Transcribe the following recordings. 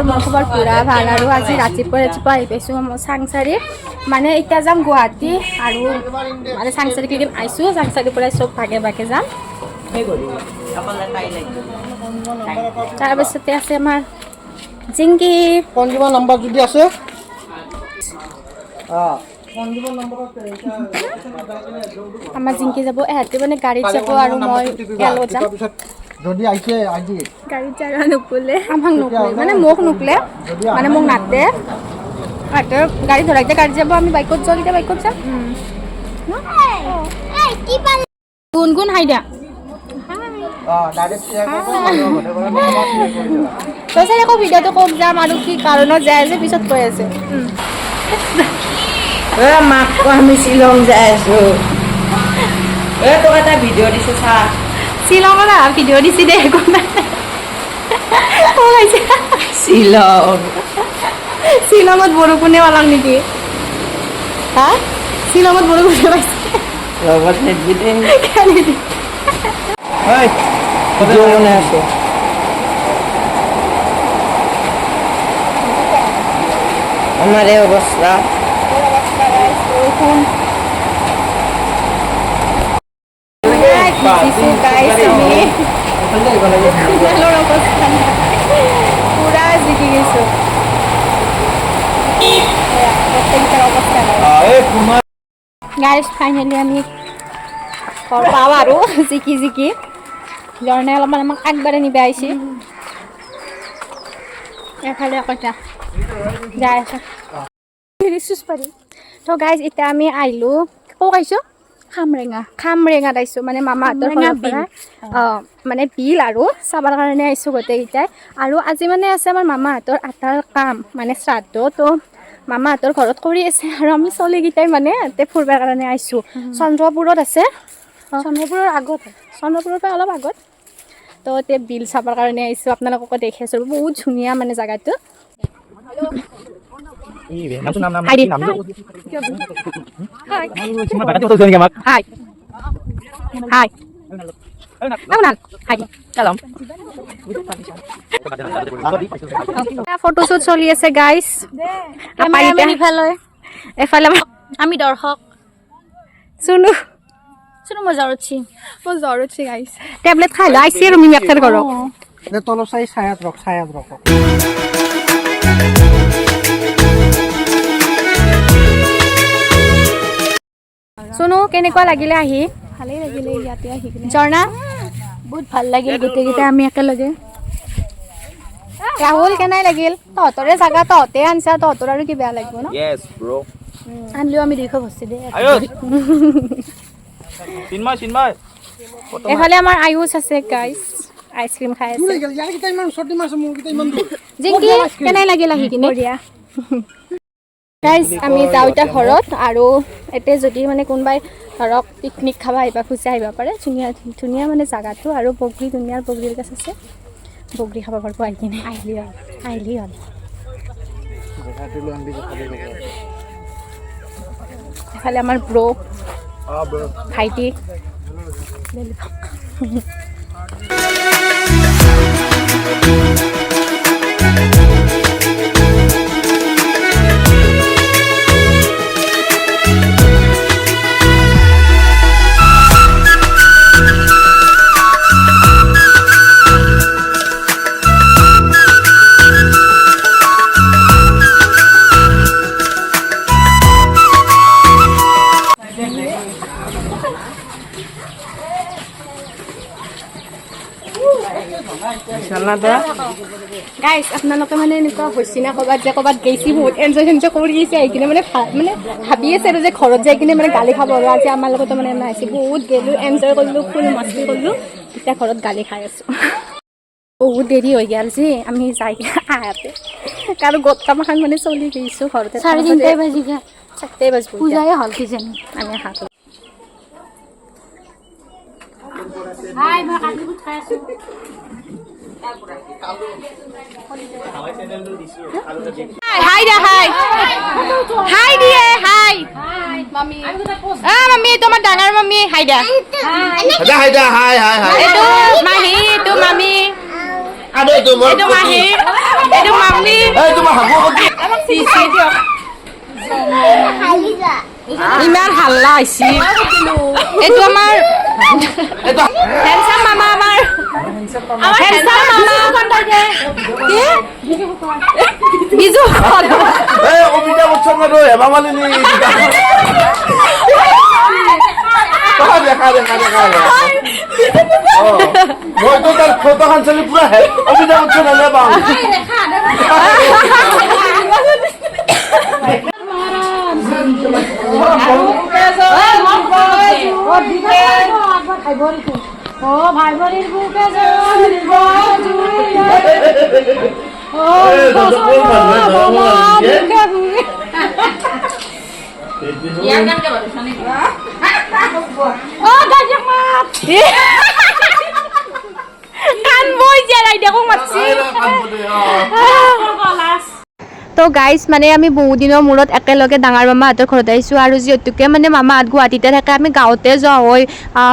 মোৰ খবৰ পূৰা ভাল। আৰু আজি ৰাতিপুৱা ৰাতিপুৱা আহি পাইছোঁ মই চাংচাৰি, মানে এতিয়া যাম গুৱাহাটী। আৰু মানে চাংচাৰিলৈকে আহিছোঁ, চাংচাৰিৰ পৰাই চব ভাগে ভাগে যাম। তাৰপাছতে আছে আমাৰ জিংকি। কনজিউমাৰ নাম্বাৰ যদি আছে, আমাৰ জিংকি যাব, এহেঁতি মানে গাড়ীত যাব আৰু মই ইয়াৰ লগত যাম। পিছত যদি আহিছে আজি গাড়ীত যাবা নুকুলে, আমাক নুকুলে, মানে মোক নুকুলে, মানে মোক নাতে। তাতে গাড়ী ধৰা এতিয়া গাড়ীত যাব, আমি বাইকত যাওঁ, এতিয়া বাইকত যাম। গুণ গুণ হাই দিয়া। তাৰপিছত আকৌ ভিডিঅ'টো ক'ত যাম আৰু কি কাৰণত যাই আছে পিছত কৈ আছে। মাক আমি শ্বিলং যাই আছো। এ তোক এটা ভিডিঅ' দিছো, চা। শ্বিলঙত অহা ভিডিঅ' দিছে দে, একো নাই। ক'ত আহিছে? শ্বিলং। শ্বিলঙত বৰষুণে পালাক নেকি? হা, শ্বিলঙত বৰষুণে পাইছে? লগত নিদিবি দেই। কেনে দি? ভিডিঅ' বনাই আছো। আমাৰ এই অৱস্থা। বৰষুণ ভিজিছো গাইছ, আমি কুণালৰ অৱস্থা নাই, পুৰা জিকি গৈছো। এয়া, গোটেইকেইটাৰ অৱস্থা নাই। গাইছ, ফাইনেলি আমি ঘৰ পাওঁ আৰু জিকি জিকি। ঝৰ্ণাই অলপমান আমাক আগবাঢ়ি নিব আহিছে। এফালে আকৌ এতিয়া যাই আছো। তো গাইজ, এতিয়া আমি আহিলোঁ, ক'ত আহিছোঁ? খামৰেঙা। খামৰেঙাত আহিছোঁ, মানে মামাহঁতৰ খামৰেঙা। ঘৰৰ পৰা অঁ মানে বিল আৰু চাবৰ কাৰণে আহিছোঁ গোটেইকেইটাই। আৰু আজি মানে আছে আমাৰ মামাহঁতৰ আটাৰ কাম, মানে শ্ৰাদ্ধ। তো মামাহঁতৰ ঘৰত কৰি আছে আৰু আমি চলিকেইটাই মানে ইয়াতে ফুৰিবৰ কাৰণে আহিছোঁ। চন্দ্ৰপুৰত আছে। চন্দ্ৰপুৰৰ আগত। চন্দ্ৰপুৰৰ পৰা অলপ আগত। তো এতিয়া বিল চাবৰ কাৰণে আহিছোঁ, আপোনালোককো দেখি আছোঁ। বহুত ধুনীয়া মানে জেগাটো। হাই দি। হাই হাই আপোনাৰ হাই। ফটোশ্বুট চলি আছে গাইছ। কেমেৰামেন ইফালে। এফালে। আমি দৰ্শক। চুনু। চুনু, মই জ্বৰ উঠছি। মোৰ জ্বৰ উঠছি গাইছ। টেবলেট খাই লৈ আহিছে আৰু মিমি আক্তাৰ ঘৰত। তলত চাই ছায়াত ৰখ, ছায়াত ৰখ। চুনু, কেনেকুৱা লাগিলে আহি? ভালেই লাগিলে ইয়াতে আহি কিনে। ঝৰ্ণা? বহুত ভাল লাগিল, গোটেইকেইটা আমি একেলগে। ৰাহুল, কেনে লাগিল? তহঁতৰে জাগা, তহঁতে আনছা, তহঁতৰ আৰু কি বেয়া লাগিব ন? Yes, bro. আনলিও আমি 200 ভৰছি দে। Ayos! Chinmoy, Chinmoy. এইফালে আমাৰ আয়ুষ আছে গাইছ, আইচক্ৰীম খাই আছে। ইয়াৰকেইটা ইমান ওচৰতে মাৰিছে, মোৰকেইটা ইমান দূৰ। জিংকি, কেনে লাগিল আহি কিনে? গাইজ, আমি যাওঁ এতিয়া ঘৰত। আৰু এতিয়া যদি মানে কোনোবাই ধৰক পিকনিক খাব আহিব খোজে, আহিব পাৰে। ধুনীয়া ধুনীয়া মানে জাগাটো। আৰু বগৰী, ধুনীয়া বগৰীৰ গছ আছে, বগৰী খাব পাৰিব আহি কিনে। আহিলি হ'ল, আহিলি হ'ল। এফালে আমাৰ ব্ৰ' ভাইটি। গাইজ, আপোনালোকে মানে এনেকুৱা হৈছে না ক'ৰবাত যে ক'ৰবাত গেছি, বহুত এনজয় চেনজয় কৰি গৈছে, আহি কিনে মানে মানে ভাবি আছে আৰু যে ঘৰত যাই কিনে মানে গালি খাব? আৰু আজি আমাৰ লগতো মানে এনে আহিছে, বহুত গ'লো, এনজয় কৰিলোঁ, ফুল মাস্তি কৰিলোঁ, এতিয়া ঘৰত গালি খাই আছোঁ। বহুত দেৰি হৈ গ'ল যে আমি যাই কিনে আহাতে, কাৰণ গোট কাম এখন মানে চলি গৈছোঁ ঘৰতে। 3:30 বাজি গ'ল। 4টাই বাজিব এতিয়া। পূজাই হ'ল কিজানি। আমি আহাতে। হাই, মই কালি বুট খাই আছো। হাই দে, হাই হাই দিয়ে, হাই মামি। মামি, এইটো আমাৰ ডাঙৰ মামি, হাই দে। হাই দে, হাই হাই হাই। এইটো মাহী, এইটো মামি। আৰু এইটো মোৰ এইটো মাহী। এইটো মামী। এই তোমাৰ হাগু। ইমান হাল্লা হৈছে। এইটো আমাৰ হেণ্ডচাম মামা, আমাৰ হেণ্ডচাম মামা। কি বিজু? এই অমিতাভ বচ্চন আৰু হেমা মালিনী। দেখা দেখা দেখা। মইতো তাৰ ফটোখন চালি পুৰা অমিতাভ বচ্চন হ'লে পাম। অ ভাই ভনীৰ বুকে জ্বলিব জুই, অ বুকে বুকে। অ গাইজক মাত। কাণ বৈ যায়, আইতাকো মাতছি। তো গাইজ, মানে আমি বহুদিনৰ মূৰত একেলগে ডাঙৰ মামাহঁতৰ ঘৰত আহিছোঁ আৰু যিহেতুকে মানে মামাহঁত গুৱাহাটীতে থাকে, আমি গাঁৱতে যোৱা হয়।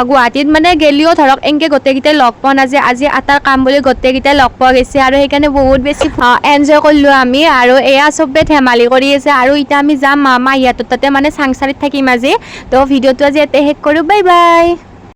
গুৱাহাটীত মানে গেলিও ধৰক এনেকৈ গোটেইকেইটাই লগ পোৱা নাযায়। আজি আটাৰ কাম বুলি গোটেইকেইটাই লগ পোৱা গৈছে আৰু সেইকাৰণে বহুত বেছি এনজয় কৰিলোঁ আমি। আৰু এয়া চবে ধেমালি কৰি আছে আৰু এতিয়া আমি যাম মাহীহঁতৰ তাতে, মানে চাংচাৰিত থাকিম আজি। তো ভিডিঅ'টো আজি ইয়াতে শেষ কৰোঁ। Bye bye.